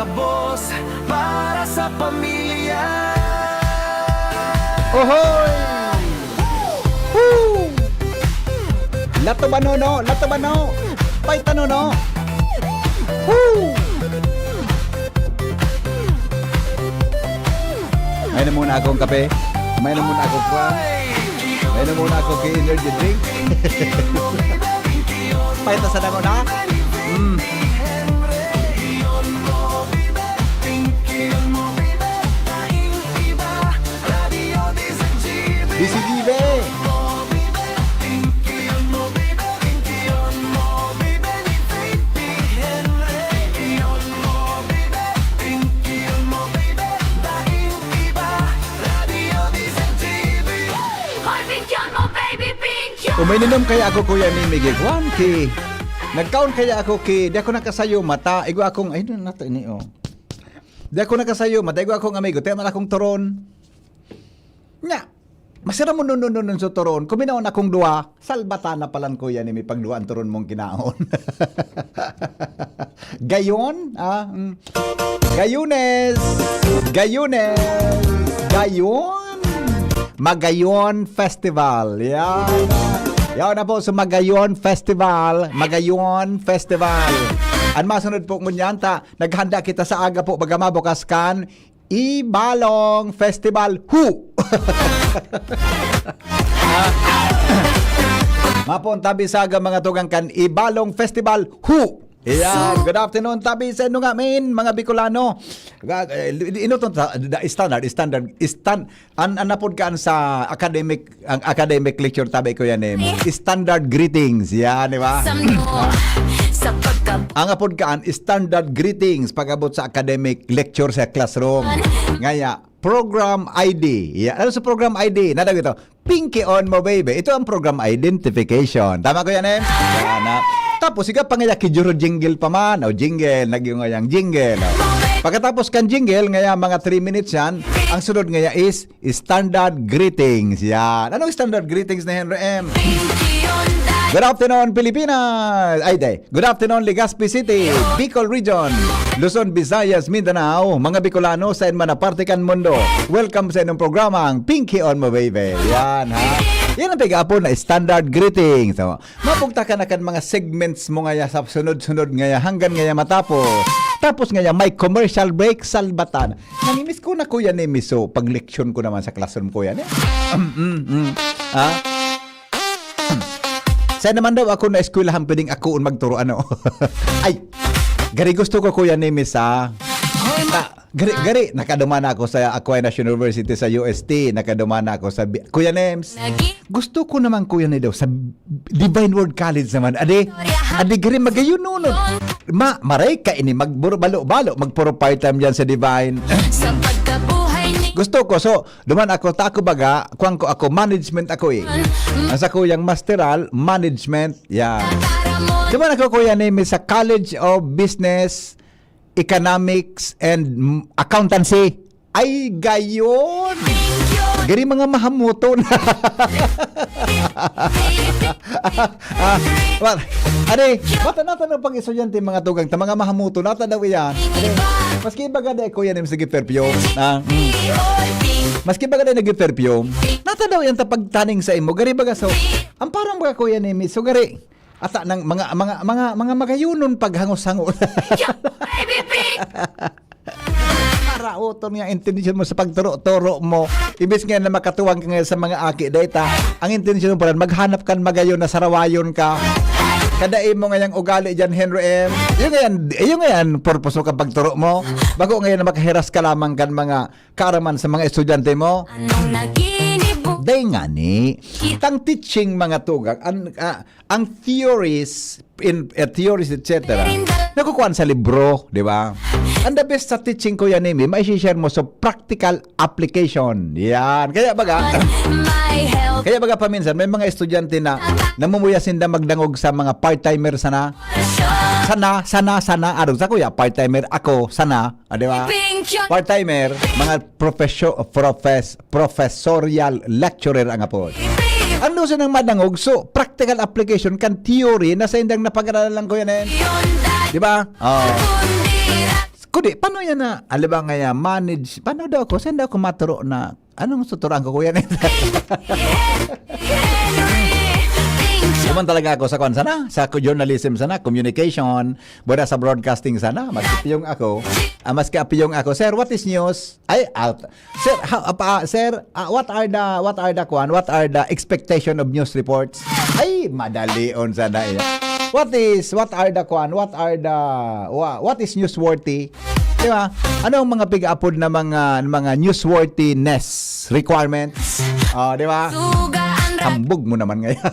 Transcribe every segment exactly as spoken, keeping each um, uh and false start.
Boss para sa pamilya. Ohoy! Woo! Lato ba, Nono? Lato ba, no? Paita, Nono? Woo! May na muna akong kape. May na muna akong kwa. May na muna akong energy drink. Paita sa damo na. Mm. Busy Vive! Umininom kaya ako, Kuya Nemi, gigwan ki. Nagkaon kaya ako ki, di ako nakasayo mata. Igwa akong, ay, nato ini, oh. Di ako nakasayo mata. Igwa akong amigo, tiyan akong turon. Nya, masiram mo nun, nun, nun, nun sa turon. Kuminaon akong duwa, salbatan na palan, Kuya Nemi, pagduwa ang turon mong kinaon. Gayon, ah, mm. Gayunes! Gayunes! Gayon! Magayon Festival. Yan. Yan na po sa Magayon Festival. Magayon Festival. Ang masunod po ngunyan ta, naghanda kita sa aga po, baga mabukas kan Ibalong Festival. Hu! Mapon tabi sa aga, mga tugang, kan Ibalong Festival. Hu! Ayan. So, good afternoon, tabi sa inyo nga, men, mga Bicolano. Ga-, eh, ino to, ta-, da-, standard, standard, stan-, an, an apod kaan sa academic, ang academic lecture, tabi ko yan, eh. Eh. Standard greetings, yan, di ba? Samno sa pagka- Ang apod kaan, standard greetings, pag-abot sa academic lecture sa classroom. Ngaya, program I D. Yan. Ano sa program I D? Nadaw ito. Pinky on mo, baby. Ito ang program identification. Tama ko yan, eh? Yan, ha? Tapos, siga pa ngaya, kijuro jingle pa man. O, jingle. Nagyungayang jingle. O. Pagkatapos kan jingle, ngaya mga three minutes yan. Ang sunod ngaya is standard greetings. Yan. Anong standard greetings ni Henry M? Good afternoon, Pilipinas! Ay, day. Good afternoon, Legazpi City, Bicol Region, Luzon, Visayas, Mindanao, mga Bicolano sa man na parte kan mundo. Welcome sa inyong programang Pinky on Mo Baby. Yan, ha? Yan ang pigaapon na standard greetings. So, mapugta ka na kan mga segments mo ngaya sa sunod-sunod ngaya hanggang ngaya matapos. Tapos ngaya may commercial break, salbatan. Namimiss ko na, Kuya Nemi, so pag-leksyon ko naman sa classroom ko yan, eh. Mm, mm, mm. Ha? Sa naman daw ako na eskwelahan pwedeng akoon magturo, ano? Ay, gari gusto ko, Kuya Nemi, sa... Hoy, ma- Ah, gari, gari, nakaduman na ako sa Aquinas University sa U S T, nakaduman na ako sa Bi-, Kuya Nems. Lagi. Gusto ko naman, Kuya Nemi, daw, sa Divine Word College naman. Adi, adi, gari, magayon, no, no. Ma, maray ka ini, magburo-balo-balo, magpuro part-time dyan sa Divine. Sa pagkabuhay ni Gusto ko, so, duman ako, ta ako baga, kuwan ko ako, management ako eh. Ang sa kuyang masteral, management, yan. Duman ako, Kuya Nemi, sa College of Business, Economics, and mm, Accountancy. Ay, gayon! Gari mga mahamuton. Ah, wa-, are, bata nata ng pag-estudyante, mga tugang, ta mga mahamuto, nata daw iyan. Are, maski baga di ko yan yung sige perfume. Ah, mm. Maski baga di nag-perfume, nata daw yan ta pagtaning sa imo. Gari baga, so, ang parang baga ko yan, eh, so gari, ata ng mga, mga, mga, mga magayunon paghangos-hangol. Baby pink! Karaoton nga intensyon mo sa pagturo-turo mo. Imbis nga na makatuwang ka ngayon sa mga aki, data. Ang intensyon mo pala, maghanap kan magayon na sarawayon ka. Kada imo ngayang ugali dyan, Henry M. Yung ngayon, yung ngayon, purpose mo kang pagturo mo. Bago ngayon na makahiras ka lamang kan mga kaaraman sa mga estudyante mo. Anong naginip mo? Day nga ni. Tang teaching mga tugang, ang, ah, ang theories, in, eh, theories, et cetera, nakukuhaan sa libro, di ba? And the best sa teaching, Kuya Nemi, mai-share mo sa practical application. Yan. Kaya baga, kaya baga paminsan, may mga estudyante na namumuya sinda magdangog sa mga part-timer sana. Sana, sana, sana. Arog sa kuya, part-timer ako, sana. Ah, di ba? Part-timer, mga professor, profes-, professorial lecturer ang apod. Ano sa nang madangog? So, practical application kan theory na sa indang napag-aralan ko yan, eh. Di ba? Oh. Di, paano yan na, alam ba nga yan, manage, paano daw ako, saan daw ako maturo na, anong suturan ko, kuya? Naman talaga ako sa kwan sana, sa journalism sana, communication, wala sa broadcasting sana, mas apiyong ako, ah, maski apiyong ako, "Sir, what is news?" Ay, out. "Sir, how, apa, sir, ah, what are the, what are the kwan, what are the expectation of news reports?" Ay, madali on sana eh. "What is, what are the kwan, what are the, wha-, what is newsworthy?" Di ba? Ano ang mga pig-apod na mga, mga newsworthiness requirements? Oh, di ba? Hambog mo naman ngayon.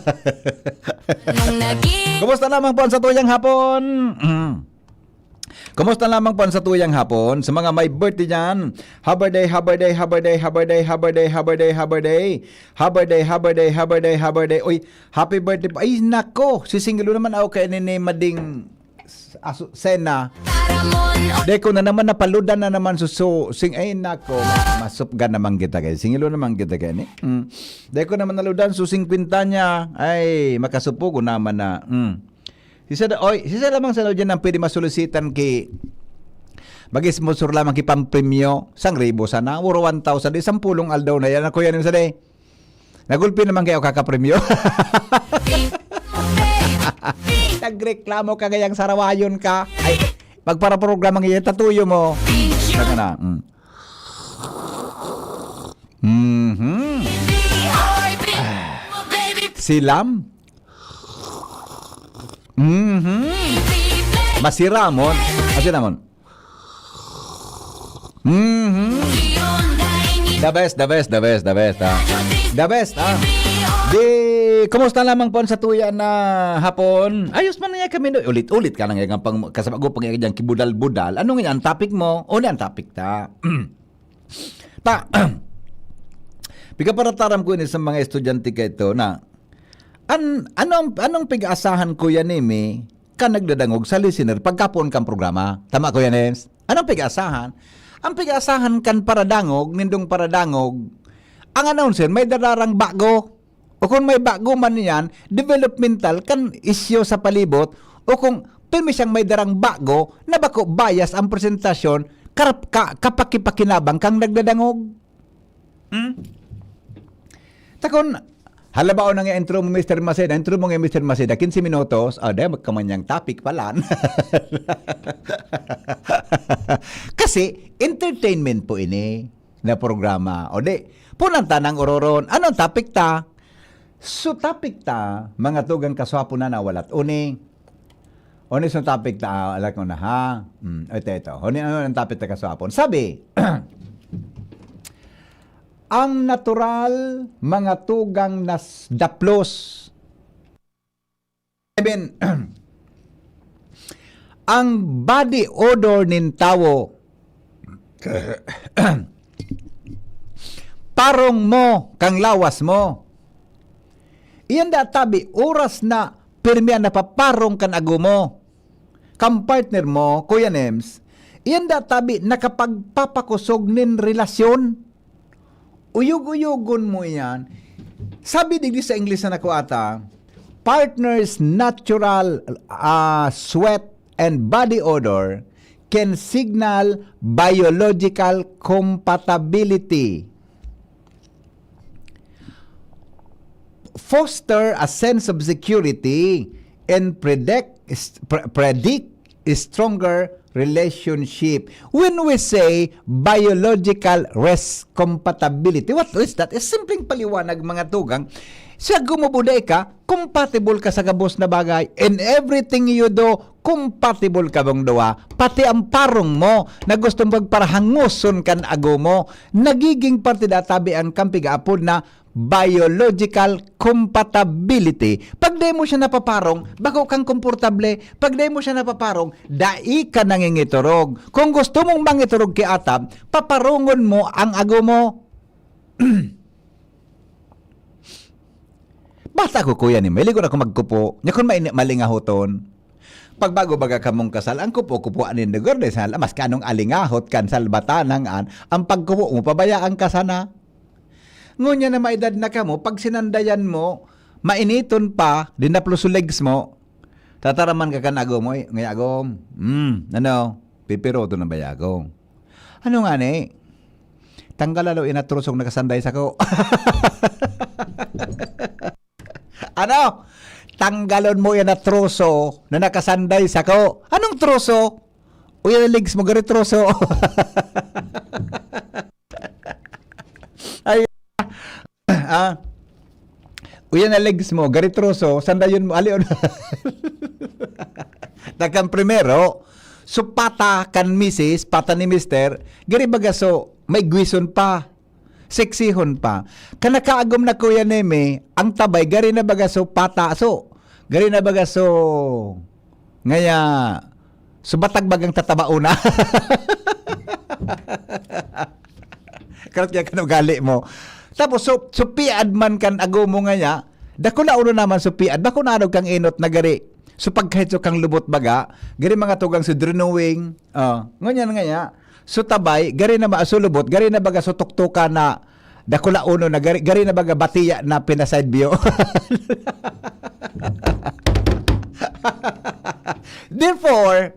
Kumusta lamang po ang satuyang hapon? Mm. Kumusta lamang po ang satuyang hapon? Sa mga may birthday dyan, happy birthday, happy birthday, happy birthday, happy birthday, happy birthday, happy birthday, happy birthday, happy birthday, happy birthday, happy birthday. Uy, happy birthday po. Ay, nako, si Singilo naman ako kay ni, ni Mading Asu-, Sena. Deko na naman, napaludan na naman, susu, sing, ay, nako, masupgan naman kita kay, Singilo naman kita kay, ni? Mm. Deko naman naludan, su singkwenta niya, ay, makasupo ko naman na, mm. Sisa da-, oy, sisa lamang sa dyan ang pwede masolisitan ki, mag-sponsor lamang ki pampremyo, sang ribo sana, or one thousand, di sampulong aldaw na yan. Ako yan yung sa day. Nagulpi naman kayo kakapremyo. Nagreklamo ka gayang sarawayon ka. Ay, magparaprograma ngayon, tatuyo mo. Saka na, mm. Mhm. Silam? Mhm. Masiramon. Masiramon. Mhm. The best, the best, the best, the best, ha? The best, ha? Di, kumusta lamang po sa tuya na hapon? Ayos man niya kami, no? Ulit-ulit ka na nga pang, kasama ko, pang kibudal-budal. Ano nga ang topic mo? O na ang topic ta? Ta, pigaparataram ko ini sa mga estudyante ka ito na, an-, anong, anong pig-aasahan, Kuya Nemi, kan nagdadangog sa listener pagkapoon kan programa? Tama, Kuya Nems? Anong pig-aasahan? Ang pig-aasahan kan paradangog, nindong paradangog, ang announcer may dararang bago. O kung may bago man niyan, developmental kan isyu sa palibot, o kung pirmi siyang may darang bago na bako bias ang presentasyon, karap-, ka-, kapakipakinabang kang nagdadangog. Hmm? Takon, halabaon na nga intro mo, Mister Maceda. Intro mo nga, Mister Maceda, quince minutos. O, dahil magkamanyang topic pala. Kasi, entertainment po ini na programa. O di, punan ta ng ororon. Anong topic ta? So, topic ta, mga tugang kaswapo na nawalat. Uni, uni sa topic ta, ah, alam ko na, ha? Hmm, ito, ito. Uni, ano ang topic ta kaswapon? Sabi, ang natural, mga tugang nas daplos. I mean, ang body odor nin tawo, parong mo, kang lawas mo. Iyan da tabi, oras na pirmi an napaparong kan ago mo, kan partner mo, Kuya Nems, iyan da tabi nakapagpapakosog nin relasyon. Uyog-uyogon mo iyan. Sabi digdi sa English na nakuha ta, "Partner's natural, ah, sweat and body odor can signal biological compatibility, foster a sense of security, and predict, pre-, predict stronger relationship." When we say biological risk compatibility, what is that? Is simpleng paliwanag, mga tugang. Siya gumubuday ka, compatible ka sa gabos na bagay. In everything you do, compatible ka bang duwa. Pati ang parong mo na gusto magparahangoson kan ago mo, nagiging parte da tabi ang kampig-aapod na biological compatibility. Pag dai mo siya napaparong, bako kang komportable. Pag dai mo siya napaparong, dai ka nangingiturog. Kung gusto mong mangiturog ki Atab, paparongon mo ang ago mo. Bata ko, Kuya Nemi, ligon ako magkupo. Nya kun maini-, malingahoton. Pagbago baga kamong kasal, ang kupo-kupo anin lugar de sa mas kanong alingahot kan salbatanang an, ang pagkupo mo, pabayaan ka sana. Ngunyan na maedad na kamo, pag sinandayan mo, mainiton pa, dinaplos legs mo, tataraman ka kan agom mo, eh, ngay agom. Hmm, ano? Pipiroto na baya ako. Ano nga ni? Tanggal alo inatruso na nakasanday sako. Ano? Tanggalon mo yan na troso na nakasanday sako. Anong troso? Uy, ang legs mo, gari troso. Ay, ah. Uy, ang legs mo, gari troso, sandayon mo, alion. Takan primero, so pata kan misis, pata ni mister, gari baga so, may gwison pa. Seksihon pa. Kan nakaagom na Kuya Neme, ang tabay, gari na baga so pata. So, gari na baga so, ngaya, so batag bagang tataba una. Karot kaya kan ugali mo. Tapos, so, so piad man kan agom mo ngaya, dakula uno naman so piad, bako na kang inot na gari. So pagkahit so kang lubot baga, gari mga tugang so drenowing, ah, ngunyan ngaya, so tabay, gari na ma-, so lubot, gari na baga so tuktukan na dakula uno na gari, gari na baga batiya na pina-side view. Therefore,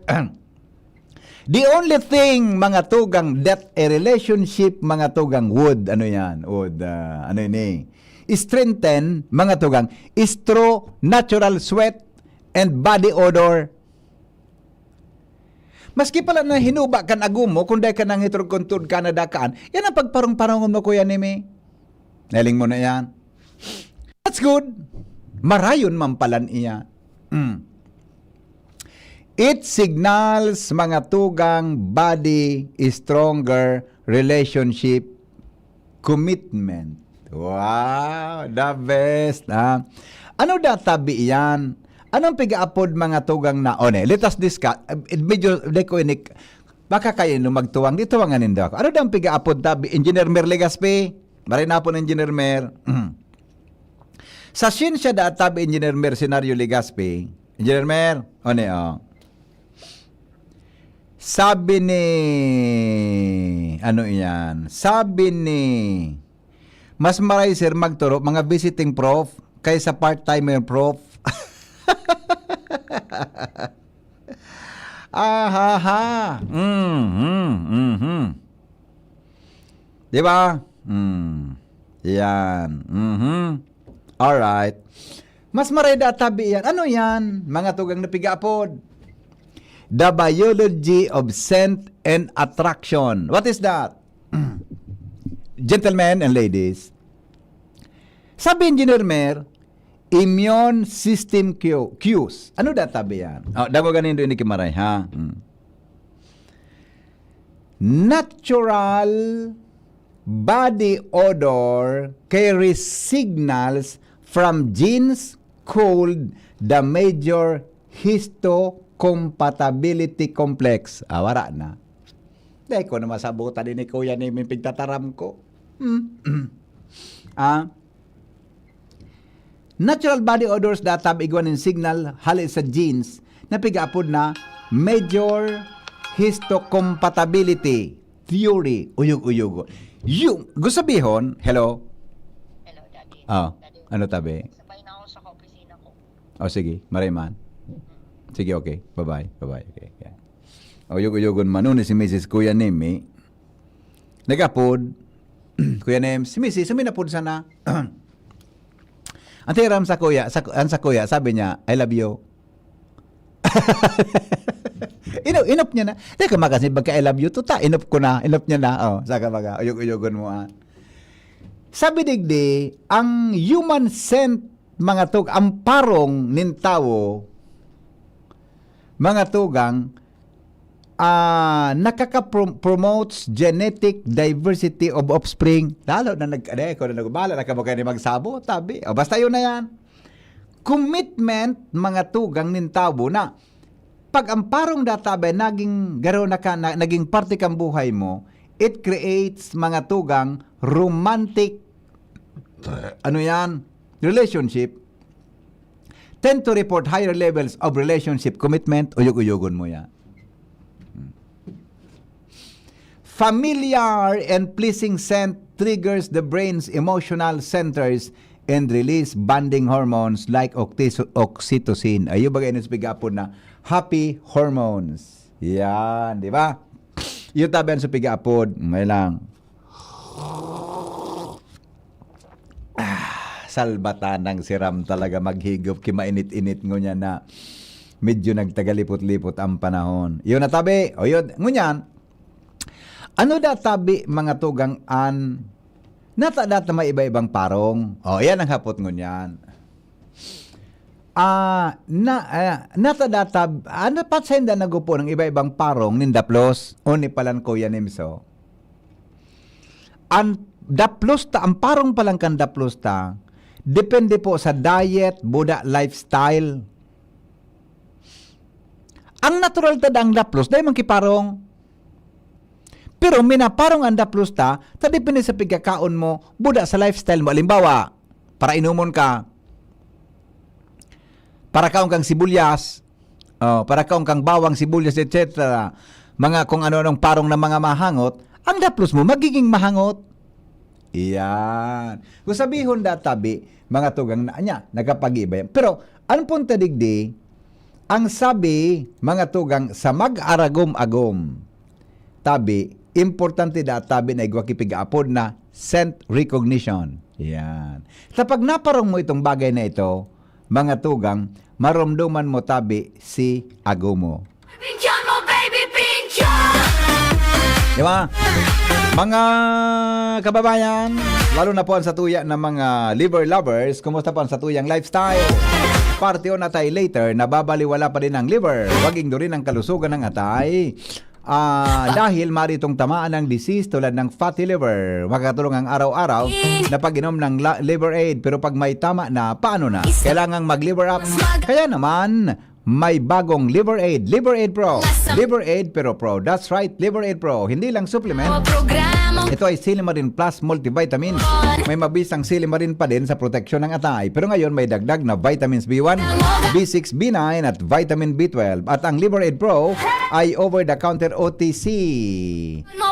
the only thing, mga tugang, that a relationship, mga tugang, would, ano yan, would, ah, ano yun eh, strengthen, mga tugang, is through natural sweat and body odor. Maski pala na hinuba kan agom mo, kung dai ka nang hitrog kon tuod ka nadakaan, yan ang pagparong-parongon mo, Kuya Neme. Nahiling mo na yan. That's good. Marayon man palan iya. Mm. It signals, mga tugang, body, stronger relationship, commitment. Wow, the best, ah. Ano da tabi iyan? Anong pigaapod, mga tugang, na? O, ne, let us discuss. Eh, medyo, di ko inik-, baka kayo nung magtuwang, di tuwangan nindo ako. Ano daw ang pigaapod tabi, Engineer Mer Legaspi? Maray na po, Engineer Mer. Mhm. Sa siyensya da tabi, Engineer Mercenario Legaspi. Engineer Mer, o, ne, o. Sabi ni, ano iyan? Sabi ni, mas maray, sir, magturo, mga visiting prof, kaysa part-timer prof. Ahaha. Mhm, mhm. Di ba? Mm. Yan. Mhm. Alright. Mas maray da tabi yan. Ano yan? Mga tugang na pigaapod. The biology of scent and attraction. What is that? Gentlemen and ladies, sabi Engineer Mer, immune system cue-, cues. Ano da tabi yan? Oh, dangoga nindo ini ki maray, ha? Hmm. Natural body odor carries signals from genes called the major histocompatibility complex. Ah, wara na. Dai ko na masabutan ni Kuya ni pigtataram ko. Hmm. Ah, natural body odors da tabi igwa nin signal hale sa genes na pigaapod na major histocompatibility theory. Uyog-uyogo. Yung, gusto sabihon, hello? Hello, Daddy. Ah, Daddy, ano tabi? Sabay na ako sa opisina ko. Oh, sige. Maray man. Sige, okay. Bye-bye. Bye-bye. Okay. Yeah. Uyog-uyogon man ni si Missus Kuya Nemi. Nagapod, Kuya Nem, si Missus, suminapod sana. Ang tiram sa kuya, sa, ang sa kuya, sabi niya, "I love you." Ino-, inop niya na. Teka, makasi, pagka "I love you," tuta, inop ko na, inop niya na. Oh, saka baga, uyog-uyogon mo, ah. Sabi digdi, ang human scent, mga tug-, ang parong nin tawo, mga tugang, ah, nakaka-prom-, promotes genetic diversity of offspring. Lalo na nag-, ano, ikaw na nagbala, nakabagay ni magsabo, tabi. O, basta yun na yan. Commitment, mga tugang nin tawo na pag ang parong data ba naging garo na ka, na, naging parte kang buhay mo, it creates, mga tugang, romantic, ano yan, relationship, tend to report higher levels of relationship commitment, uyog-uyogon mo yan. Familiar and pleasing scent triggers the brain's emotional centers and release bonding hormones like octis-, oxytocin. Ayo, bagay na sa pigapon na happy hormones. Yan, di ba? Iyo tabi an supiga apod. May lang. Ah, salbatan ng siram talaga maghigop ki mainit-init ngunyan na medyo nagtagalipot-lipot ang panahon. Yun na tabi. O yun, ngunyan, ano da tabi mga tugang an nata data may iba-ibang parong? O, yan ang hapot ngunyan. Ah, na, ah, nata data, ano pa sa inda nagupo ng iba-ibang parong nin daplos? O ni palan Kuya Nimso? Ang daplos ta, ang parong palang kan daplos ta, depende po sa diet, buda, lifestyle. Ang natural ta daang daplos, dai man kiparong. Pero minaparong ang daplos ta, ta depende sa pagkakaon mo, buda sa lifestyle mo. Halimbawa, para inumon ka, para kaon kang sibuyas, oh, para kaon kang bawang, sibuyas, et cetera. Mga kung ano-anong parong na mga mahangot, ang daplos mo magiging mahangot. Iyan. Kung sabihon da tabi, mga tugang na niya, nagkapag-iba yan. Pero, ang punta digdi, ang sabi, mga tugang, sa mag-aragom-agom, tabi, importante da tabi na igwa kipiga-apod na scent recognition. Yan. Kapag naparong mo itong bagay na ito, mga tugang, maromdoman mo tabi si agomo. Pinchon mo, baby, pinchon! Di ba? Mga kababayan, lalo na po ang satuya ng mga liver lovers, kumusta po ang satuyang lifestyle? Parte on atay later, nababaliwala pa din ang liver. Huwag ingdurin ang kalusugan ng atay. Ah, dahil mari itong tamaan ng disease tulad ng fatty liver. Makakatulong ang araw-araw na pag-inom ng la- Liver Aid. Pero pag may tama na, paano na? Kailangang mag-liver up. Kaya naman, may bagong Liver Aid. Liver Aid Pro. Liver Aid Pero Pro. That's right, Liver Aid Pro. Hindi lang supplement. Ito ay Silimarin Plus Multivitamin. May mabisang silimarin pa din sa proteksyon ng atay. Pero ngayon, may dagdag na vitamins B one, B six, B nine at vitamin B twelve. At ang Liver Aid Pro ay over-the-counter O T C.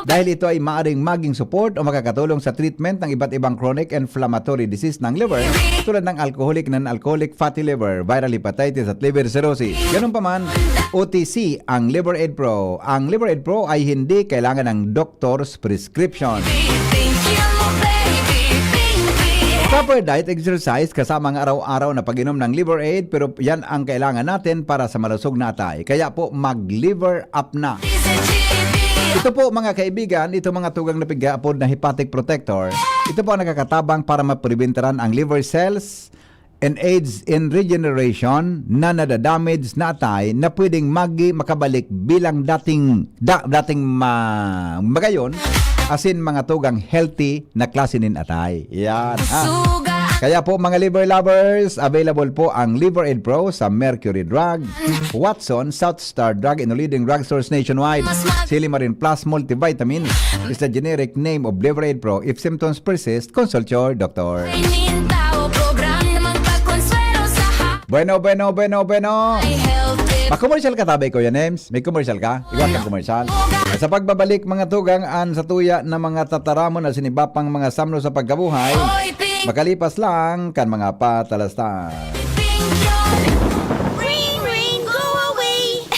Dahil ito ay maaring maging support o makakatulong sa treatment ng iba't ibang chronic inflammatory disease ng liver, tulad ng alcoholic, non-alcoholic fatty liver, viral hepatitis at liver cirrhosis. Ganun pa man, O T C ang Liver Aid Pro. Ang Liver Aid Pro ay hindi kailangan ng doctor's prescription. Proper diet, exercise, kasama ang araw-araw na pag-inom ng Liver Aid, pero yan ang kailangan natin para sa malusog na atay. Kaya po, mag-liver up na. Ito po, mga kaibigan, ito mga tugang na pig-aapod na hepatic protector. Ito po ang nakakatabang para mapreventaran ang liver cells and aids in regeneration na nadadamage na atay na pwedeng magi-, makabalik bilang dating, da-, dating ma-, magayon, asin mga tugang healthy na klase nin atay. Yan, ha? Kaya po, mga liver lovers, available po ang Liver Aid Pro sa Mercury Drug, Watson, South Star Drug, and leading drugstores nationwide. Silimarin Plus Multivitamin is the generic name of Liver Aid Pro. If symptoms persist, consult your doctor. Bueno, bueno, bueno, bueno. May commercial ka, tabi, Kuya Nems? May commercial ka? Iwan kang commercial. Sa pagbabalik, mga tugang, an satuya na mga tataramon na siniba pang mga samno sa pagkabuhay, makalipas lang kan mga patalastan. Ring, ring, go away!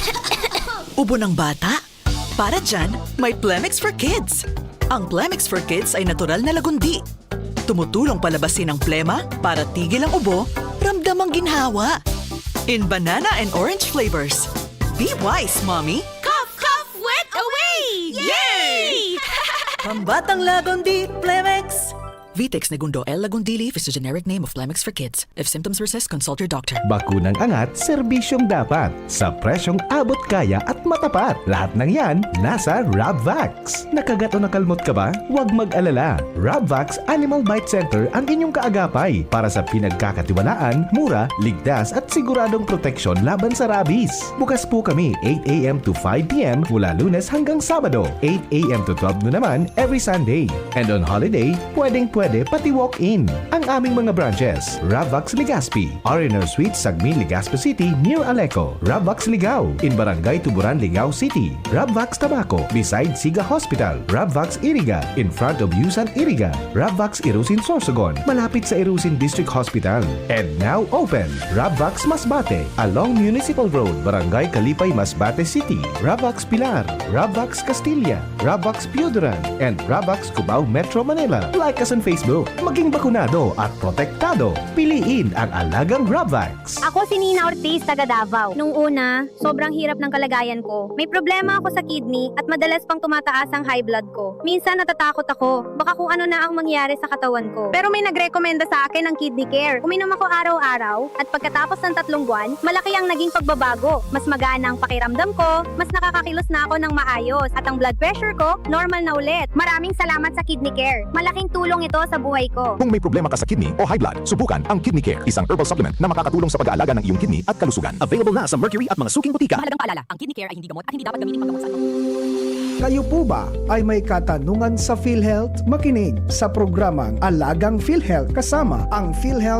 Ubo ng bata? Para dyan, may Plemex for Kids. Ang Plemex for Kids ay natural na lagundi. Tumutulong palabasin ang plema para tigil ang ubo, ramdam ang ginhawa. In banana and orange flavors. Be wise, mommy. Cough, cough, wet away! Yay! Pambatang Lagundi, Plemex! Vitex Negundo L. Lagundili is the generic name of Plemex for Kids. If symptoms persist, consult your doctor. Bakunang angat, serbisyong dapat. Sa presyong abot kaya at matapat. Lahat ng yan, nasa Rabvax. Nakagat o nakalmot ka ba? Huwag mag-alala. Rabvax Animal Bite Center ang inyong kaagapay para sa pinagkakatiwalaan, mura, ligtas at siguradong proteksyon laban sa rabies. Bukas po kami eight a.m. to five p.m. mula Lunes hanggang Sabado, eight a.m. to twelve noon naman every Sunday. And on holiday, pwedeng pwede. pwede pati walk-in. Ang aming mga branches, Ravvax Legazpi, R and R Suite, Sagmin, Legazpi City, near Aleco, Ravvax Ligao, in Barangay Tuburan, Ligao City, Ravvax Tabaco, beside Siga Hospital, Ravvax Iriga, in front of Yusan Iriga, Ravvax Irusin Sorsogon, malapit sa Irusin District Hospital, and now open, Ravvax Masbate, along Municipal Road, Barangay Kalipay, Masbate City, Ravvax Pilar, Ravvax Castilla, Ravvax Pioduran, and Ravvax Cubao, Metro Manila. Like us on Facebook. Maging bakunado at protektado. Piliin ang alagang Ravvax. Ako si Nina Ortiz, taga Davao. Nung una, sobrang hirap ng kalagayan ko. May problema ako sa kidney at madalas pang tumataas ang high blood ko. Minsan natatakot ako, baka kung ano na ang mangyari sa katawan ko. Pero may nagrekomenda sa akin ng Kidney Care. Uminom ako araw-araw at pagkatapos ng tatlong buwan, malaki ang naging pagbabago. Mas magana ang pakiramdam ko, mas nakakakilos na ako ng maayos, at ang blood pressure ko, normal na ulit. Maraming salamat sa Kidney Care. Malaking tulong ito sa buhay ko. Kung may problema ka sa kidney o high blood, subukan ang Kidney Care, isang herbal supplement na makakatulong sa pag-aalaga ng iyong kidney at kalusugan. Available na sa Mercury at mga suking botika. Mahalagang paalala, ang Kidney Care ay hindi gamot at hindi dapat gamitin panggamot sa anumang Kayo po ba ay may katanungan sa PhilHealth? Makinig sa programang Alagang PhilHealth kasama ang PhilHealth